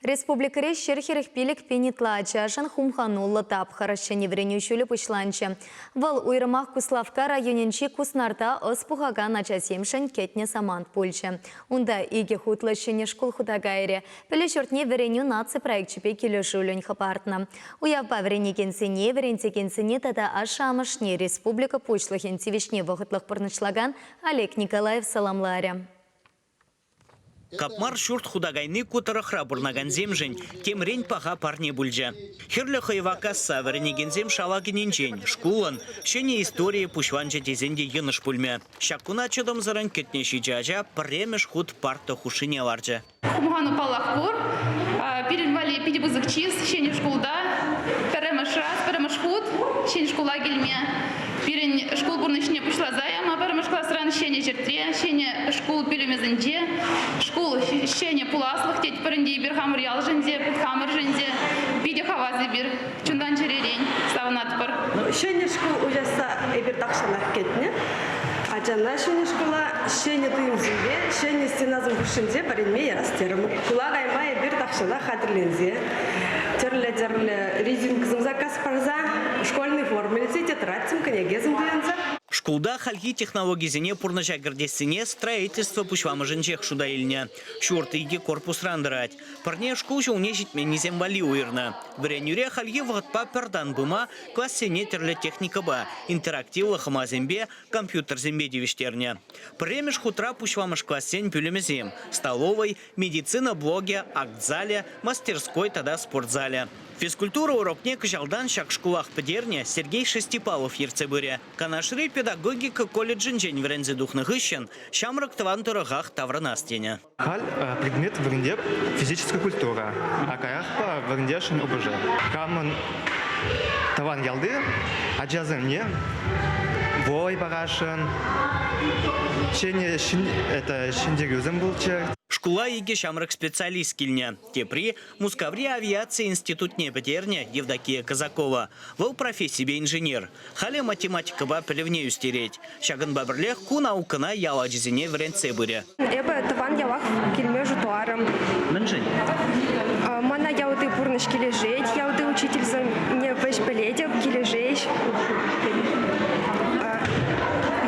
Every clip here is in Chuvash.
Республикӑри 145 пин ытла ачашӑн хумхануллӑ тапхӑр ҫӗнӗ вӗренӳ ҫулӗ пуҫланчӗ. Вӑл уйрӑмах Куславкка районӗнчи Куснарта ӑс пухакан ачасемшӗн кӗтнӗ самант пулчӗ. Унта икӗ хутлӑ ҫӗнӗ шкул хута кайрӗ. Пӗлӳ ҫуртне Вӗренӳ наци проекчӗпе килӗшӳллӗн хӑпартнӑ. Уявпа вӗренекенсене, вӗрентекенсене тата ашшӗ-амӑшне республика Пуҫлӑхӗн тивӗҫне вӑхӑтлӑх пурнӑҫлакан Олег Николаев саламларӗ. Капмар ҫурт хута кайни ку тӑрӑхра пурӑнакансемшӗн темрен паха парне пулчӗ. Хӗрлӗ хӑйӑва касса вӗренекенсем шала кӗнинчен шкулӑн ҫӗнӗ историйӗ пуҫланчӗ тесен те йӑнӑш пулмӗ. Ҫак куна чӑтӑмсӑррӑн кӗтнӗ ҫичӗ ача пӗрремӗш хут парта хушшине ларчӗ. Хумхану паллах пур. Пирӗн валли питӗ пысӑк чыс ҫӗнӗ шкулта пӗрремӗш раз, пӗрремӗш хут ҫӗнӗ шкула килме. Пирӗн шкул пурнӑҫне пуҫласа яма пӗрремӗш класран ҫӗнӗ ҫӗртре, ҫӗнӗ шкул пӳлӗмӗсенче. Шкул ҫӗнӗ пуласлӑх тетпӗр ӗнтӗ эпир хамӑр ялшӑн те, хамӑршӑн те. Питӗ хавас эпир, чунтан-чӗререн савӑнатпӑр. Ҫӗнӗ шкул уҫасса эпир тахҫанах кӗтнӗ. Ачана ҫӗнӗ шкула ҫӗнӗ туйӑмсемпе, ҫӗнӗ стенасем хушшинче вӗренме ярас терӗмӗр. Шкула кайма эпир тахҫанах хатӗрленсе тӗрлӗ-тӗрлӗ резинкӑсем заказ парса, школьный форма илсе, тетрадьсем, кӗнекесем туянса. Шкулта хальхи технологисене пурнӑҫа кӗртессине строительство пуҫламӑшӗнчех шута илнӗ. Ҫурт икӗ корпусран тӑрать. Пӗрне шкул ҫулне ҫитменнисем валли уйӑрнӑ. Вӗренӳре хальхи вӑхӑтпа пӗр тан пыма классене тӗрлӗ техникӑпа, интерактивлӑ хӑмасемпе, компьютерсемпе тивӗҫтернӗ. Пӗрремӗш хутра пуҫламӑш классен пӳлӗмӗсем, столовӑй, медицина блокӗ, акт залӗ, мастерской тата спорт залӗ. Физкультура урокне кӑҫалтан ҫак шкулах пӗтернӗ Сергей Шестипалов ертсе пырӗ. Канашри педагогика колледжӗнчен вӗренсе тухнӑ хыҫҫӑн ҫамрӑк тӑван тӑрӑхах таврӑнас тенӗ. Халь предмет вӗрентеп физическая культура, а каярахпа вӗрентесшӗн ОБЖ. Камӑн тӑван ялти ачасемне вӑй парасшӑн, ҫӗнӗ это ҫӗнтерӳсем пулччӑр. Шкула икӗ ҫамрӑк специалист килнӗ. Тепри Мускаври авиаци институтне пӗтернӗ Евдокия Казакова. Вӑл профессипе инженер. Халӗ математикӑпа пӗлӗвне ӳстерет. Ҫакӑнпа пӗрлех ку наукӑна ял ачисене вӗрентсе пырӗ. Эпӗ тӑван ялах килме шутларӑм. Мӗншӗн? Мана ялти пурнӑҫ килӗшет, ялти учительсене вӗҫ пӗлетӗп, килӗшеҫ.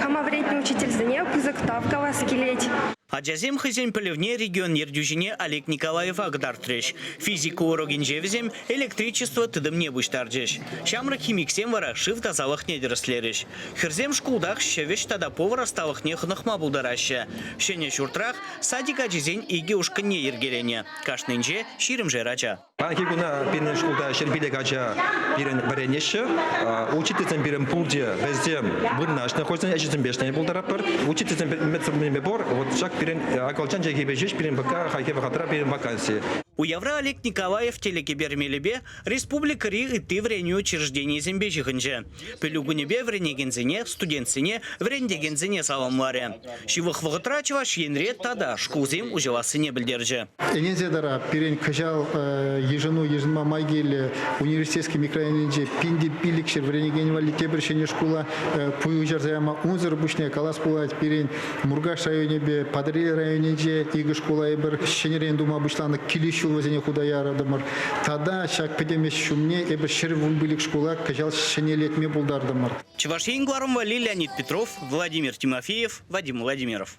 Хама вӗрентнӗ учительсене пысӑк тав калас килет. Ачасем хӑйсен пӗлӗвне регион ертӳҫине Олег Николаева кӑтартрӗҫ. Физика урокӗнче вӗсем электричество тытӑмне пуҫтарчӗҫ. Ҫамрӑк химиксем вара шыв тасалӑхне тӗрӗслерӗҫ. Хӗрсем шкултах ҫӗвӗҫ тата повар ӑсталӑхне хӑнӑхма пултараҫҫӗ. Ҫӗнӗ ҫуртрах садик ачисен икӗ ушкӑнне йӗркеленӗ. Кашнинче ҫирӗмшер ача. Паянхи куна пирӗн шкулта 105 ача пирӗн вӗренеҫҫӗ. Учительсем пирӗн пурте вӗсем вырнаҫнӑ, хӑйсен ӗҫӗсемпе ӗҫлеме пултаратпӑр. Учительсем медсемпе пур. Вот ҫак пирӗн акӑлчан чӗлхипе ҫеҫ пирӗн пока хальхи вӑхӑтра пирӗн ваканси. Уявра Олег Николаев телекӗпер мелӗпе республикӑри ытти вӗренӳ учрежденийӗсемпе ҫыхӑнчӗ. Пӗлӳ кунӗпе вӗренекенсене, студентсене, вӗрентекенсене саламларӗ. Ҫывӑх вӑхӑтра Чӑваш Енре тата шкулсем уҫӑлассине пӗлтерчӗ. Ӗненсе тӑрап, пирӗн кӑҫал йышӑну йышӑнма май килӗ. Университетский микрорайонӗнче 1500 вӗренекен валли тепӗр ҫӗнӗ шкула пуҫарса яма. Унсӑр пуҫне калас пулать, пирӗн Муркаш районӗпе Патӑрьел районӗнче икӗ шкула эпир ҫӗнӗрен тума пуҫланӑ, килес ҫул вӗсене хута яратӑмӑр. Тата ҫак пӗтӗм ӗҫ ҫумне эпир 115 шкула кӑҫал ҫӗнӗлетме пултартӑмӑр. Чӑваш Ен кӑларӑм валли Леонид Петров, Владимир Тимофеев, Вадим Владимиров.